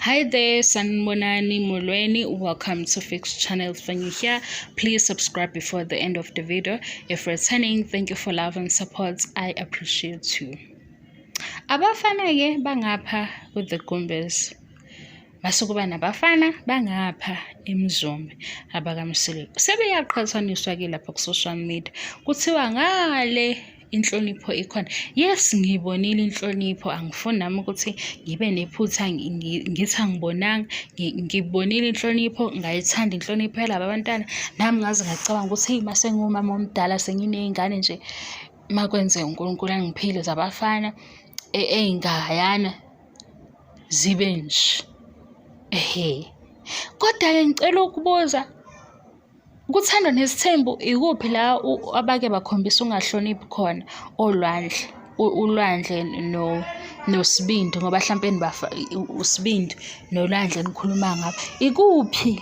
Hi there, Sanibonani Molweni. Welcome to Fix Channel. If you're new here, please subscribe before the end of the video. If returning, thank you for love and support. I appreciate you. Abafana-ke bangapha with the Gumbis. Mase kuba nabafana bangapha eMzumbe abakaMseleku. Sebeyaqhathaniswa-ke lapha ku-social media. Kuthiwa ngale inhlonipho ikhona. Yes, ngiyibonile inhlonipho, angifuni nami ukuthi ngibe nephutha ngithi angibonanga. Ngibonile inhlonipho, ngayithanda inhlonipho yalaba bantwana. Nami ngaze ngacabanga ukuthi hheyi uma sengiwumama omdala senginey'ngane nje, uma kwenzeka uNkulunkulu angiphile zabafana ey'ngakayana zibe nje. Ehhe. Kodwa-ke ngicela ukubuza, Kuthando Nesithembu ikuphi la abake bakhombisa ukungahloniphi khona olwandle, uLwandle noSibindi ngoba hlampeni uSibindi noLwandle enikhuluma ngabo. Ikuphi?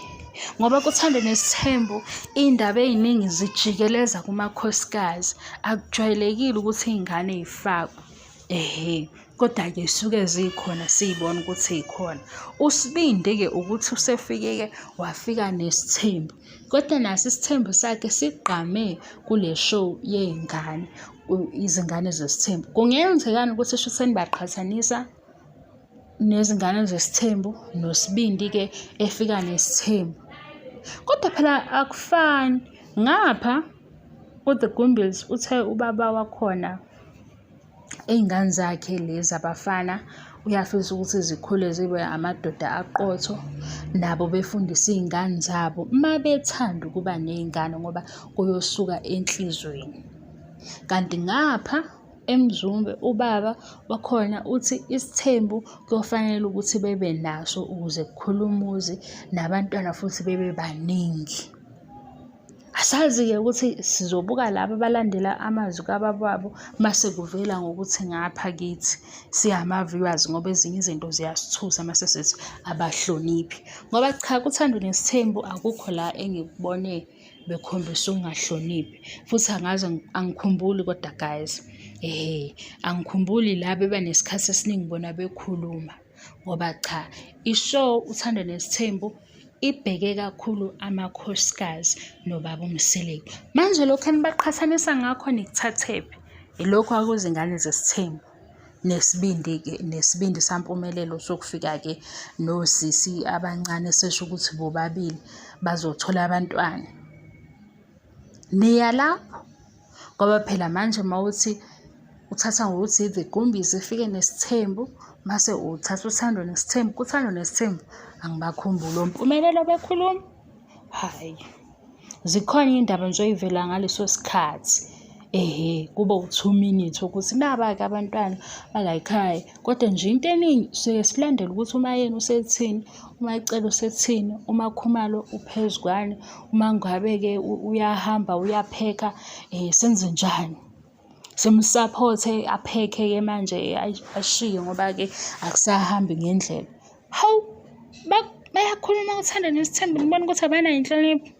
Ngoba kuThando Nesithembu iy'ndaba ey'ningi zijikeleza kumakhosikazi, akujwayelekile ukuthi iy'ngane y'fakwe. Ehhe, kodwa-ke suke zikhona siy'bona ukuthi y'khona. USibindi-ke ukuthi usefike-ke wafika nesithembu, kodwa naso isithembu sakhe sigqame kule show yey'ngane, izingane zesithembu. Kungenzekani ukuthi shuthi senibaqhathanisa nezingane zesithembu noSibindi-ke efika nesithembu. Kodwa phela akufani, ngapha ku-The Gumbis uthe ubaba wakhona Iy'ngane zakhe lezi abafana uyafisa ukuthi zikhule zibe amadoda aqotho, nabo befundise iy'ngane zabo uma bethanda ukuba ney'ngane ngoba kuyosuka enhlizweni. Kanti ngapha eMzumbe ubaba wakhona uthi isithembu kuyofanele ukuthi bebe naso ukuze kukhule umuzi nabantwana futhi bebe baningi. Asazi-ke ukuthi sizobuka laba abalandela amazwi kababa wabo mase kuvela ngokuthi ngapha kithi siyama-viewers ngoba ezinye izinto ziyasithusa mase sithi abahloniphi. Ngoba cha, kuThando Nesithembu akukho la engikubone bekhombisa ukungahloniphi futhi angaze angikhumbuli kodwa guys, ehhe, angikhumbuli la beba nesikhathi esiningi bona bekhuluma. Ngoba cha, i-show Uthando Nesithembu ibheke kakhulu amakhosikazi nobaba uMseleku. Manje lokhu enibaqhathanisa ngakho nikuthathephi? Ilokhu akwezingane zesithembu nesibindi-ke nesibindi sampumelelo sokufika-ke nosisi abancane esesho ukuthi bobabili bazothola abantwana. Niya lapho? Ngoba phela manje uma uthi uthatha ngokuthi The Gumbis ifike nesithembu mase uthatha uThando Nesithembu, kuThando Nesithembu angibakhumbuli oMpumelelo bekhuluma, hhayi. Zikhona iy'ndaba nje ey'vela ngaleso sikhathi, ehhe kube u-two minutes ukuthi naba-ke abantwana balayikhaya. Kodwa nje into eningi siye silandele ukuthi uMaYeni usethini, uMaCele usethini, uMaKhumalo uphezu kwani, uma ngabe-ke uyahamba uyaphekha senzenjani. Simsaphothe aphekhe-ke manje ashiye ngoba-ke akusahambi ngendlela. Hawu, bayakhuluma uThando Nesithembu ngibona ukuthi abanayo inhlonipho.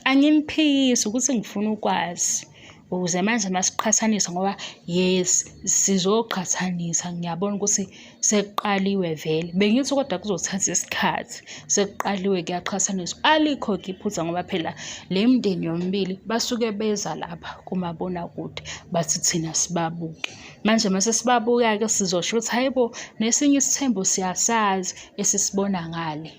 Angimphikisi ukuthi ngifuna ukwazi ukuze manje masiqhathanisa ngoba yes, sizoqhathanisa ngiyabona ukuthi sekuqaliwe vele. Bengithi kodwa kuzothatha isikhathi, sekuqaliwe kuyaqhathaniswa. Alikho-ke iphutha ngoba phela le mindeni yomibili basuke beza lapha kumabonakude bathi thina sibabuke. Manje mase sibabuka-ke sizosho ukuthi hhayi bo, nesinye isithembu siyasazi esisibona ngale.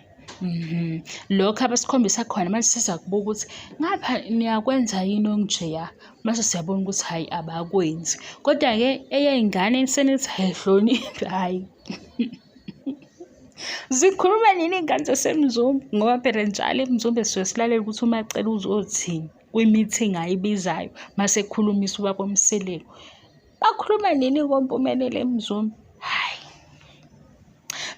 Lokho abasikhombisa khona manje sizakubuka ukuthi ngapha niyakwenza yini okunjeya, mase siyabona ukuthi hhayi abakwenzi. Kodwa-ke eyey'ngane senithi ayihloniphi hhayi. Zikhuluma nini iy'ngane zaseMzumbe ngoba phela njalo eMzumbe sisuke silalele ukuthi uMaCele uzothini kwi-meeting ayibizayo mase ekhulumisa ubaba uMseleku. Bakhuluma nini koMpumelelo eMzumbe? Hhayi.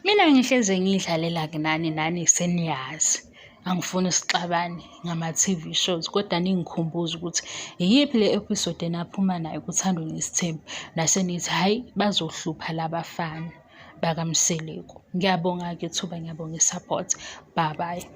Mina ngihleze ngiyidlalela-ke nani nani seniyazi. Angifuni sixabane ngama-T_V shows kodwa ningikhumbuze ukuthi iyiphi le episode enaphuma nayo kuThando Nesithembu nase nithi hhayi bazohlupha labafana bakaMseleku. Ngiyabonga-ke ithuba, ngiyabonga i-support. Bye bye.